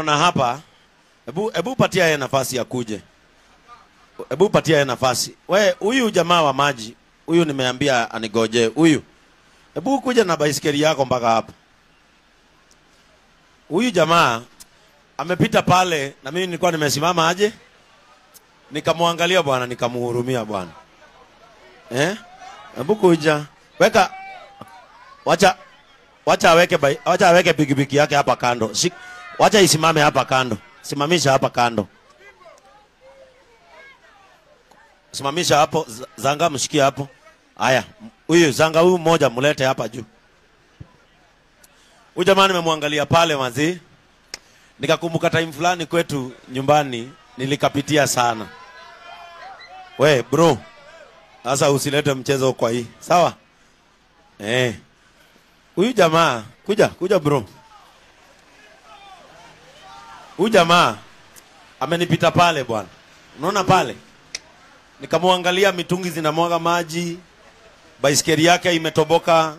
Na hapa hebu patia yeye nafasi ya kuje. Hebu patia yeye nafasi. We huyu jamaa wa maji, huyu nimeambia anigoje huyu. Hebu kuja na baisikeli yako mpaka hapa. Huyu jamaa amepita pale na mimi nilikuwa nimesimama aje. Nikamwangalia bwana, nikamhurumia bwana. Eh? Hebu kuja. Weka, wacha aweke pikipiki yake hapa kando. Wacha isimame hapa kando. Simamisha hapa kando. Simamisha hapo, Zanga mshikie hapo. Haya, huyu Zanga huyu mmoja mlete hapa juu. Huyu jamaa nimemwangalia pale manzi. Nikakumbuka time fulani kwetu nyumbani nilikapitia sana. We bro, sasa usilete mchezo kwa hii. Sawa? Eh. Huyu jamaa, kuja bro. Huyu jamaa amenipita pale bwana. Unaona pale? Nikamwangalia mitungi zinamwaga maji. Baisikeli yake imetoboka.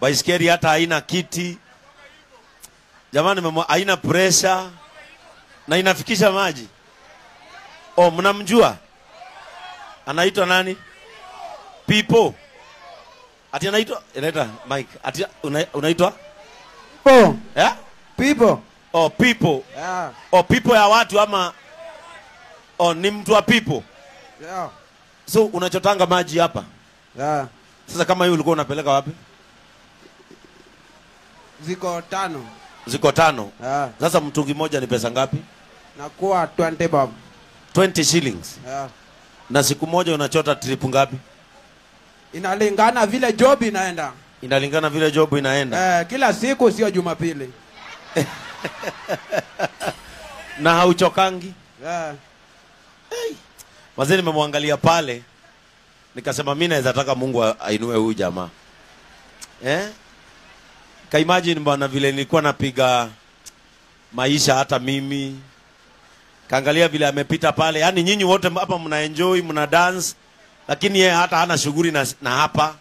Baisikeli hata haina kiti. Jamani, haina pressure na inafikisha maji. Oh, mnamjua? Anaitwa nani? People. Ati anaitwa, inaita Mike. Ati unaitwa? People. Yeah? People. Oh, people. Yeah. Oh, people ya watu ama oh, ni mtu wa people. Yeah. So unachotanga maji hapa? Yeah. Sasa kama hiyo ulikuwa unapeleka wapi? Ziko 5. Ziko 5. Yeah. Sasa mtungi moja ni pesa ngapi? Nakuwa 20 bob. 20 shillings. Yeah. Na siku moja unachota trip ngapi? Inalingana vile job inaenda. Inalingana vile job inaenda. Eh, kila siku sio Jumapili. Na hauchokangi? Yeah. Hey. Wazee nimemwangalia pale nikasema mimi naweza taka Mungu ainue huyu jamaa. Eh? Ka imagine bwana vile nilikuwa napiga maisha hata mimi. Kaangalia vile amepita pale. Yaani nyinyi wote hapa mna enjoy, mna dance, lakini yeye hata hana shughuli na hapa.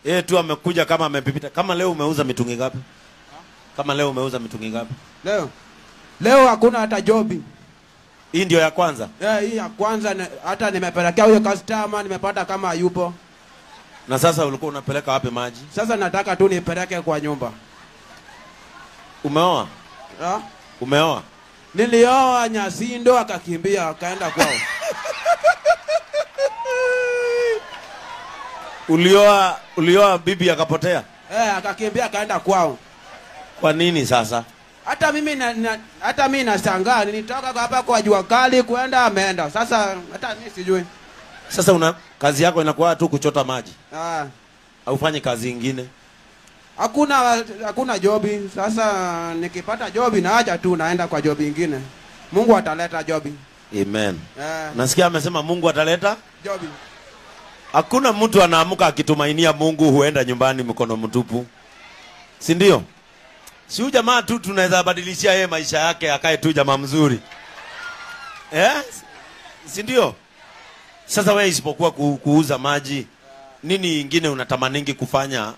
Yeye tu amekuja kama amepita. Kama leo umeuza mitungi ngapi? Kama leo umeuza mitungi ngapi? Leo. Leo hakuna hata jobi. Hii ndio ya kwanza? Yeah, hii ya kwanza hata nimepelekea huyo customer, nimepata kama yupo. Na sasa ulikuwa unapeleka wapi maji? Sasa nataka tu nipeleke kwa nyumba. Umeoa? Ha? Umeoa? Nilioa Nyasindo akakimbia akaenda kwao. Ulioa bibi akapotea? Eh, akakimbia akaenda kwao. Kwa nini sasa? Hata mimi hata mimi nashangaa, nilitoka hapa kwa jua kali kwenda ameenda. Sasa hata mimi sijui. Sasa una kazi yako inakuwa tu kuchota maji. Ah. Haufanyi kazi nyingine? Hakuna jobi. Sasa nikipata jobi naacha tu naenda kwa jobi nyingine. Mungu ataleta jobi. Amen. Nasikia amesema Mungu ataleta jobi. Hakuna mtu anaamuka akitumainia Mungu huenda nyumbani mkono mtupu. Si ndio? Si huyu jamaa tu tunaweza badilishia yeye maisha yake akae tu jamaa mzuri. Eh? Si ndio? Sasa wewe isipokuwa kuuza maji, nini ingine unatamaningi kufanya?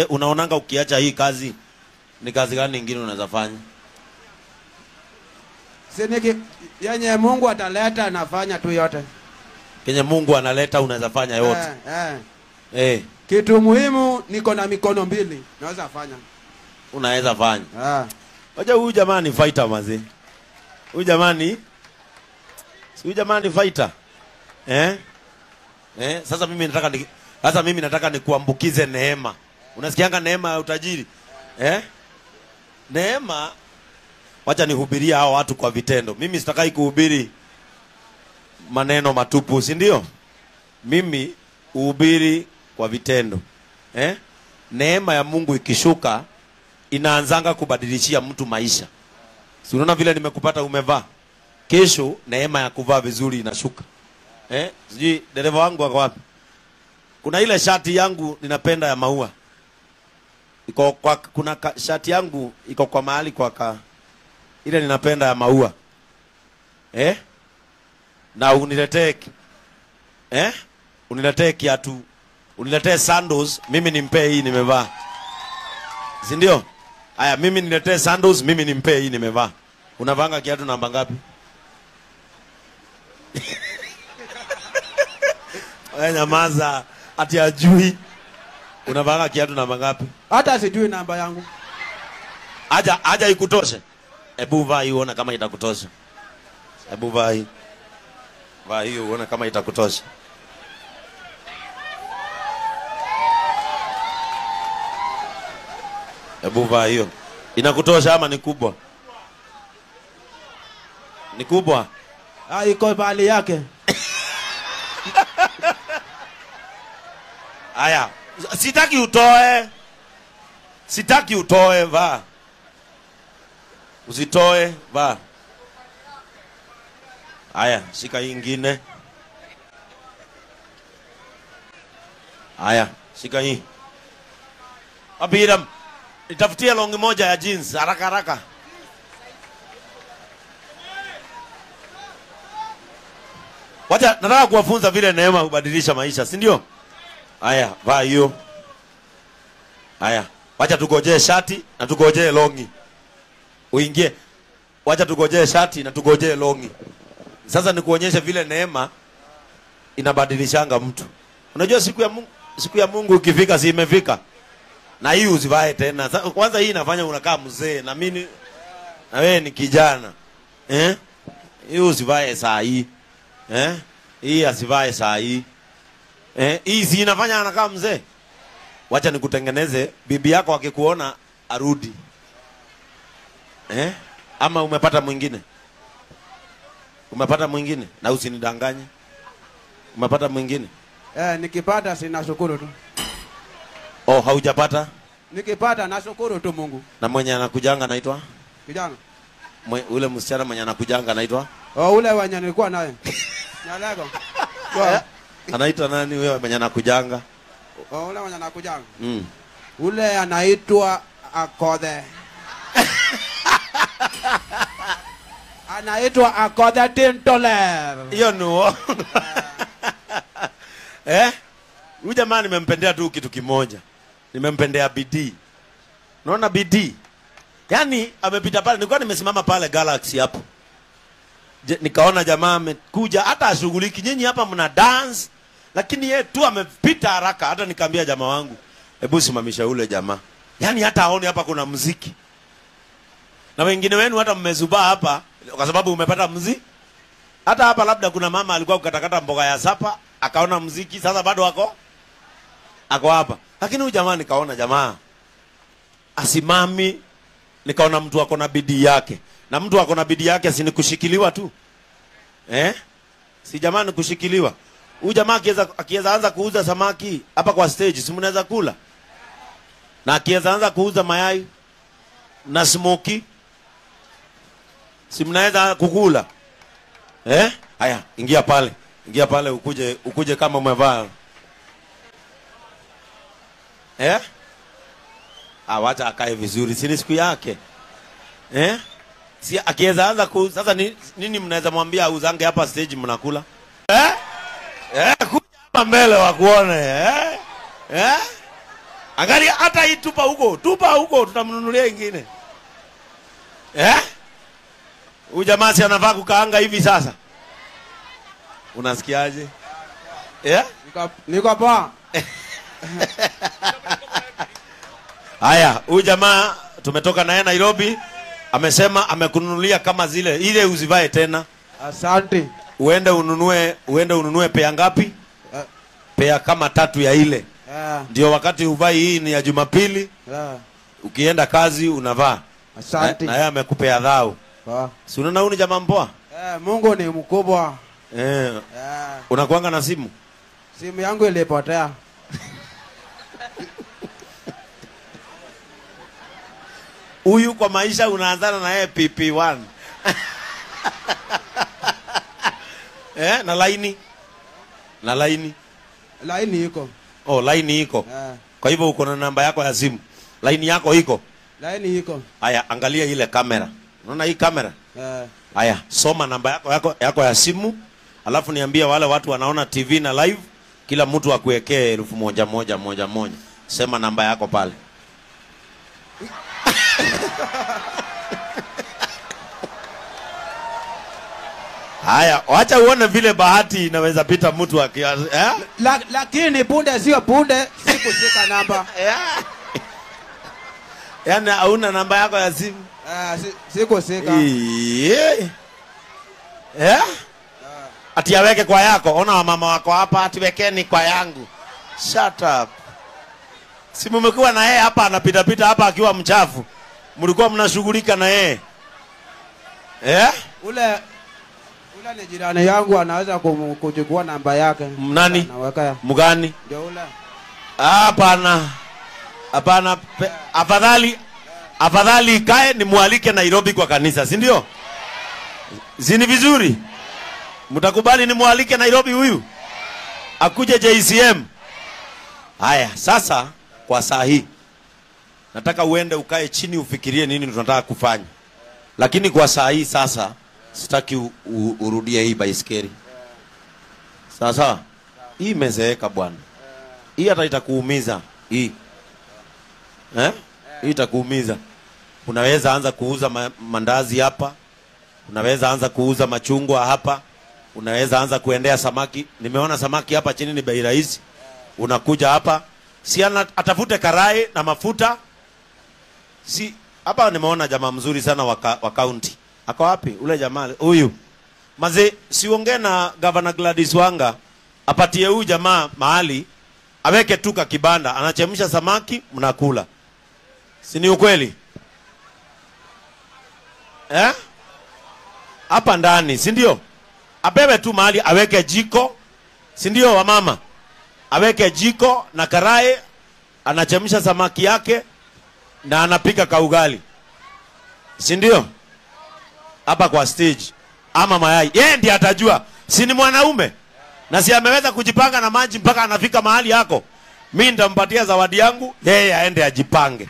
Unaonanga ukiacha hii kazi, ni kazi gani nyingine unaweza fanya? Si niki yenye Mungu ataleta nafanya tu yote. Kenye Mungu analeta unaweza fanya yote. Eh. Kitu muhimu niko na mikono mbili, naweza fanya. Unaweza fanya. Ah. Wacha huyu jamaa ni fighter mazee. Huyu jamaa ni si huyu jamaa ni fighter. Eh? Eh, sasa mimi nataka nikuambukize neema. Unasikianga neema ya utajiri? Eh? Neema, wacha nihubirie hao watu kwa vitendo. Mimi sitakai kuhubiri maneno matupu, si ndio? Mimi uhubiri kwa vitendo. Eh? Neema ya Mungu ikishuka inaanzanga kubadilishia mtu maisha. Si unaona vile nimekupata umevaa? Kesho neema ya kuvaa vizuri inashuka. Eh? Sijui dereva wangu ako wapi? Kuna ile shati yangu ninapenda ya maua. Iko kwa, kuna shati yangu iko kwa mahali kwa ka, ile ninapenda ya maua. Eh? Na uniletee eh? Uniletee kiatu, uniletee sandals, mimi nimpe hii nimevaa. Si ndio? Aya, mimi niletee sandals, mimi nimpe hii nimevaa. Unavanga kiatu namba ngapi? Wewe nyamaza, ati ajui. Unavanga kiatu namba ngapi? Hata sijui namba yangu. Aja ikutoshe. Ebu vaa hii uone kama itakutosha. Ebu vaa hii. Vaa hii uone kama itakutosha. Ebu vaa hiyo. Inakutosha ama ni kubwa? Ni kubwa? Ah, iko bali yake. Aya, sitaki utoe. Sitaki utoe, vaa. Usitoe, vaa. Aya, shika hii ingine. Aya, shika hii. Abiram, nitafutie longi moja ya jeans haraka haraka. Wacha nataka kuwafunza vile neema hubadilisha maisha, si ndio? Aya, vaa hiyo. Aya, wacha tugojee shati na tugojee longi. Uingie. Wacha tugojee shati na tugojee longi. Sasa nikuonyeshe vile neema inabadilishanga mtu. Unajua siku ya Mungu ikifika, si imefika. Na hii usivae tena. Kwanza hii inafanya unakaa mzee na mimi na wewe ni kijana. Eh? Hii usivae saa hii. Eh? Hii asivae saa hii. Eh, hii si inafanya anakaa mzee. Wacha nikutengeneze, bibi yako akikuona arudi. Eh? Ama umepata mwingine? Umepata mwingine? Na usinidanganye. Umepata mwingine? Eh, nikipata sinashukuru tu. Oh, haujapata? Nikipata nashukuru tu Mungu. Na mwenye anakujanga anaitwa? Kijana. Ule msichana mwenye anakujanga anaitwa? Oh, ule mwenye nilikuwa naye. Nyalego. Anaitwa nani huyo mwenye anakujanga? Oh, ule mwenye anakujanga. Ule anaitwa Akodhe. Anaitwa Akodhe Tintoler. Hiyo ni uongo. Eh? Huyu jamaa nimempendea tu kitu kimoja. Nimempendea bidii. Unaona bidii? Yaani amepita pale, nilikuwa nimesimama pale Galaxy hapo. Nikaona jamaa amekuja hata ashughuliki. Nyinyi hapa mna dance, lakini yeye tu amepita haraka. Hata nikamwambia jamaa wangu, hebu simamisha ule jamaa. Yaani hata aone hapa kuna muziki. Na wengine wenu hata mmezubaa hapa kwa sababu umepata muziki. Hata hapa labda kuna mama alikuwa kukatakata mboga ya sapa, akaona muziki, sasa bado ako hapa. Lakini huyu jamaa nikaona jamaa asimami, nikaona mtu ako na bidii yake. Na mtu ako na bidii yake si ni kushikiliwa tu. Eh? Si jamaa ni kushikiliwa. Huyu jamaa akiweza anza kuuza samaki hapa kwa stage, si mnaweza kula? Na akiweza anza kuuza mayai na smoky, si mnaweza kukula? Eh? Haya, ingia pale. Ingia pale ukuje kama umevaa. Eh? Ah, wacha akae vizuri, si ni siku yake. Eh? Si akiweza anza ku sasa nini mnaweza mwambia auzange hapa stage mnakula? Eh? Eh, kuja hapa mbele wakuone, eh? Eh? Angalia hata hii tupa huko tutamnunulia ingine. Eh? Huyu jamaa si anavaa kukaanga hivi sasa. Unasikiaje? Eh? Niko poa. Haya, huyu jamaa tumetoka naye Nairobi, amesema amekununulia kama zile ile uzivae tena. Asante. Uende ununue pea ngapi? Pea kama 3 ya ile. Ndio wakati uvai hii ni ya Jumapili. Ukienda kazi unavaa. Asante. Na yeye amekupea dhao. Si unaona huyu ni jamaa mpoa? Mungu ni mkubwa. Unakuanga na simu? Simu yangu ilipotea. Huyu kwa maisha unaanzana na yeye PP1. Eh, na laini. Na laini. Laini iko. Oh, laini iko. Kwa hivyo uko na namba yako ya simu. Laini yako iko. Laini iko. Haya, angalia ile kamera. Unaona hii kamera? Haya, soma namba yako ya simu. Alafu niambie wale watu wanaona TV na live, kila mtu akuwekee 1000 moja moja moja. Sema namba yako pale. Haya, wacha uone vile bahati inaweza pita mtu akia, eh? Lakini punde sio punde, sikushika namba. Yaani hauna namba yako ya simu? Sikushika. Eh? Ati aweke kwa yako. Ona wamama wako hapa, ati wekeni kwa yangu. Shut up. Si mmekuwa na yeye hapa anapita pita hapa akiwa mchafu. Mlikuwa mnashughulika na yeye. Eh? Ule ni jirani yangu, anaweza kuchukua namba yake. Nani? Anaweka. Mgani? Ndio ule. Hapana. Hapana, afadhali ikae nimualike Nairobi kwa kanisa, si ndio? Si ni vizuri? Mtakubali nimualike Nairobi huyu? Akuje JCM. Haya, sasa kwa saa hii nataka uende ukae chini ufikirie nini tunataka kufanya. Lakini kwa saa hii sasa sitaki urudie hii baiskeli. Sasa hii imezeeka bwana. Hii hata itakuumiza hii. Eh? Hii itakuumiza. Unaweza anza kuuza mandazi hapa. Unaweza anza kuuza machungwa hapa. Unaweza anza kuendea samaki. Nimeona samaki hapa chini ni bei rahisi. Unakuja hapa, si atafute karai na mafuta. Si hapa nimeona jamaa mzuri sana wa county. Ako wapi ule jamaa huyu? Maze, siongee na Governor Gladys Wanga apatie huyu jamaa mahali aweke tu ka kibanda, anachemsha samaki mnakula. Si ni ukweli? Eh? Hapa ndani, si ndio? Apewe tu mahali aweke jiko, si ndio wamama? Aweke jiko na karai, anachemsha samaki yake na anapika kaugali. Si ndio? Hapa kwa stage ama mayai. Yeye ndiye atajua. Si ni mwanaume? Na si ameweza kujipanga na maji mpaka anafika mahali yako. Mimi nitampatia zawadi yangu, yeye aende ajipange.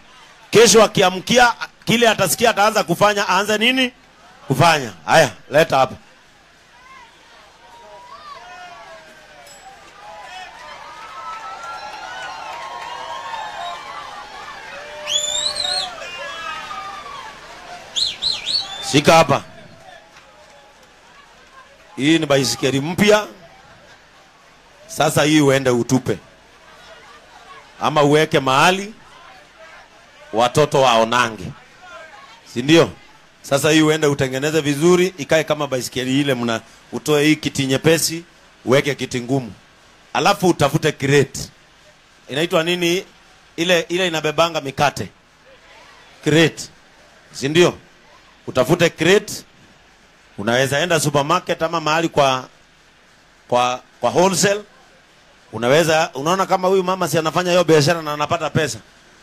Kesho akiamkia kile atasikia ataanza kufanya, aanze nini? Kufanya. Haya, leta hapa. Shika hapa. Hii ni baisikeli mpya. Sasa hii uende utupe. Ama uweke mahali watoto waonange. Si ndio? Sasa hii uende utengeneze vizuri, ikae kama baisikeli ile, mna utoe hii kiti nyepesi, uweke kiti ngumu. Alafu utafute crate. Inaitwa nini? Ile inabebanga mikate. Crate. Si ndio? Utafute crate. Unaweza enda supermarket ama mahali kwa wholesale. Unaweza, unaona kama huyu mama si anafanya hiyo biashara na anapata pesa.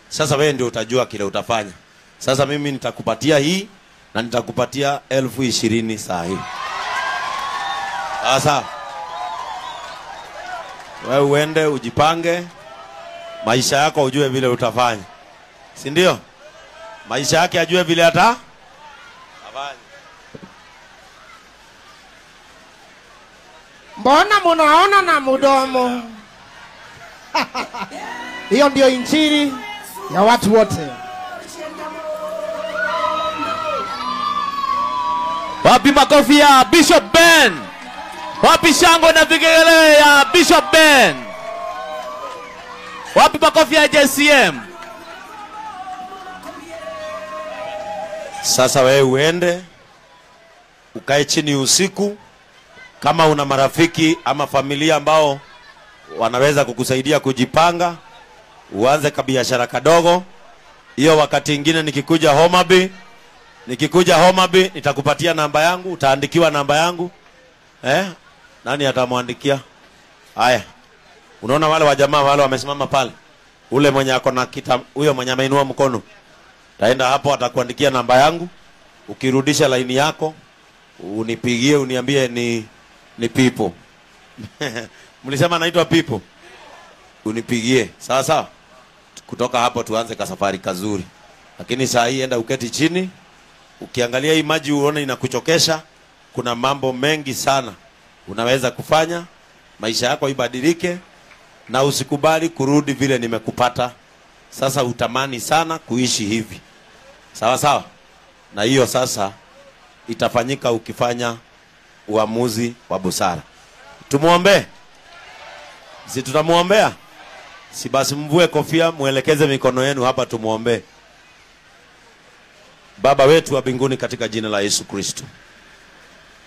Sasa wewe ndio utajua kile utafanya. Sasa mimi nitakupatia hii na nitakupatia 20,000 saa hii. Sasa wewe uende ujipange maisha yako, ujue vile utafanya. Si ndio? Maisha yake ajue vile ata afanya. Mbona munaona na mudomo? Hiyo ndio injili ya watu wote. Wapi makofi ya Bishop Ben? Wapi shangwe na vigelegele ya Bishop Ben? Wapi makofi ya JCM? Sasa wewe uende ukae chini usiku. Kama una marafiki ama familia ambao wanaweza kukusaidia kujipanga, uanze kabiashara kadogo. Hiyo wakati ingine nikikuja Homa Bay, nitakupatia namba yangu, utaandikiwa namba yangu. Nani atamwandikia? Haya. Unaona wale wajamaa wale wamesimama pale. Ule mwenye ako na kita, huyo mwenye ameinua mkono. Taenda hapo atakuandikia namba yangu. Ukirudisha laini yako, unipigie uniambie ni Pipo. Mlisema naitwa Pipo. Unipigie. Sawa sawa. Kutoka hapo tuanze kasafari kazuri. Lakini saa hii enda uketi chini. Ukiangalia hii maji uone inakuchokesha. Kuna mambo mengi sana unaweza kufanya, maisha yako ibadilike, na usikubali kurudi vile nimekupata. Sasa utamani sana kuishi hivi. Sawa sawa. Na hiyo sasa itafanyika ukifanya uamuzi wa busara. Tumuombe? Si tutamuombea? Si basi mvue kofia, muelekeze mikono yenu hapa tumuombe. Baba wetu wa mbinguni, katika jina la Yesu Kristo,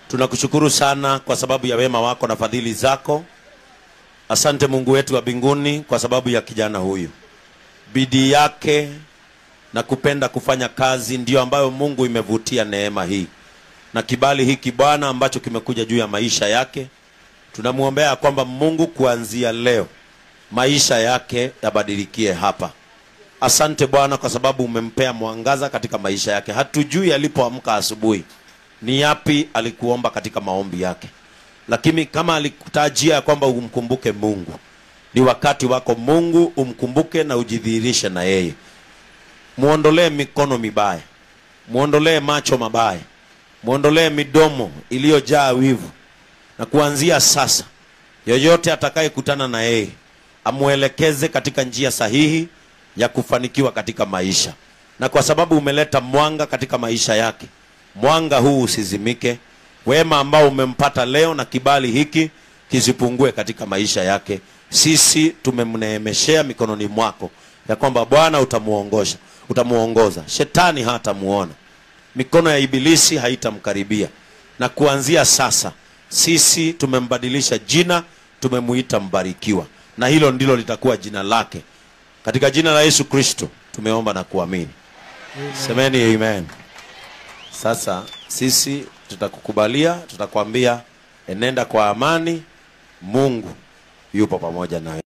tunakushukuru sana kwa sababu ya wema wako na fadhili zako. Asante Mungu wetu wa mbinguni kwa sababu ya kijana huyu. Bidii yake na kupenda kufanya kazi ndiyo ambayo Mungu imevutia neema hii na kibali hiki Bwana ambacho kimekuja juu ya maisha yake. Tunamuombea kwamba Mungu kuanzia leo maisha yake yabadilikie hapa. Asante Bwana kwa sababu umempea mwangaza katika maisha yake. Hatujui alipoamka asubuhi ni yapi alikuomba katika maombi yake, lakini kama alikutajia kwamba umkumbuke Mungu, ni wakati wako Mungu umkumbuke na ujidhihirishe na yeye. Muondolee mikono mibaya, muondolee macho mabaya, muondolee midomo iliyojaa wivu. Na kuanzia sasa yoyote atakayekutana na yeye amuelekeze katika njia sahihi ya kufanikiwa katika maisha. Na kwa sababu umeleta mwanga katika maisha yake, mwanga huu usizimike. Wema ambao umempata leo na kibali hiki kisipungue katika maisha yake. Sisi tumemneemeshea mikononi mwako ya kwamba Bwana utamuongoza, utamuongoza. Shetani hatamuona, mikono ya ibilisi haitamkaribia. Na kuanzia sasa sisi tumembadilisha jina, tumemuita Mbarikiwa, na hilo ndilo litakuwa jina lake. Katika jina la Yesu Kristo tumeomba na kuamini. Semeni amen. Sasa sisi tutakukubalia, tutakwambia enenda kwa amani, Mungu yupo pamoja na wewe.